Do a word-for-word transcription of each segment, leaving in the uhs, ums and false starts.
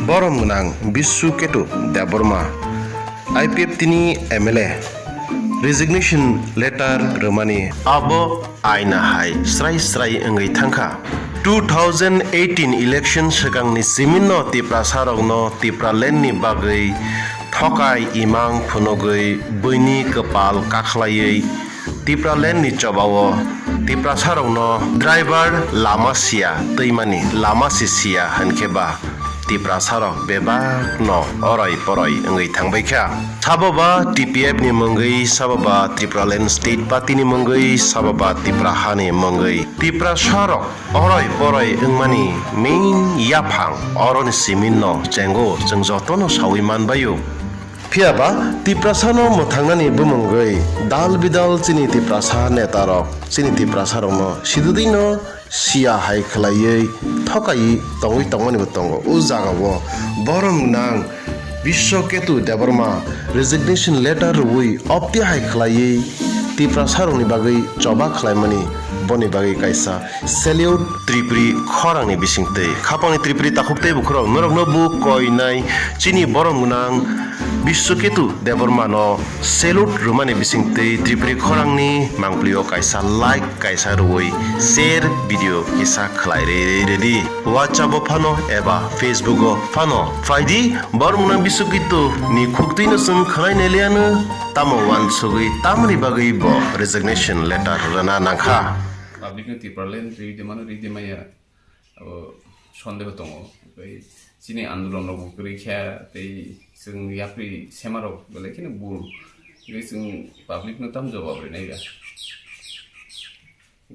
Borom gwnang Biswaketu Debbarma, I P F T ni M L A, resignation letter rwmani. Abo aina hai srai srai wngwi thangkha. Two thousand eighteen election swkangni siminno Tiprasarokno Tipraland ni bagwi thokai imang phunugwi buini kwpal kakhlaiwi Tipraland ni chobao Tiprasarokno driver lama siya twimani lama si siya hinkhe ba Tiprasarok bebakno oroi poroi wngwi thangbaikha. Sabo ba T P F ni mungwi, sabo ba Tipraland State Party ni mungwi, sabo ba Tipra hani mungwi. Tiprasarok oroi poroi wngmani main yaphang oroni siminno chengo chwng jotono sawi manbaio. Phiyaba Tiprasano mwthangnani bumungwi dal bidal chini Tiprasa netarok chini Tiprasarokno sidudino siya hai khwlaiwi thokaiwi tongwi tongmanibo tongo. O jagao borom gwnang Biswaketu Debbarma resignation letter rwui opti hai khwlaiwi Tiprasarokni bagwi choba khwlaimani boni bagwi kaisa salute. Tripuri khorangni bisingtwi khapangni Tripuri takhuk tei bukhurok norokno bo koinai chini borom gwnang Biswaketu Debbarmano salute rwmani bisingtwi Tripuri khorangni mangpilio kaisa like kaisa rwui share video kisa khwlai rwi rwdi. WhatsApp o phano eba Facebook o phano phaidi, borom gwnang Biswaketu ni khuktwino chwng khwnai neliano tamo uansugwi tamoni bagwi bo resignation letter rwna nangkha. Public no Tipraland ride mano ride maya abo sondeho tongo. Tei chini andolon rok bo kwrwi kha tei chwng yapri sema rok belai kheno bul. Tei chwng public no tam jawab rinai ya.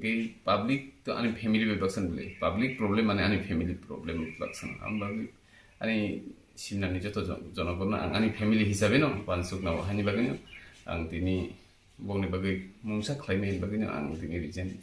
Tei public to ani family bai baksan bwle. Public problem mane ani family problem baksan. Ang bagwi ani simnani joto jon-, jonogono ang ani family hisabe no uansuk nao. Hani bagwi no ang tini bongni bagwi mungsa khlaimani bagwi no ang tini resign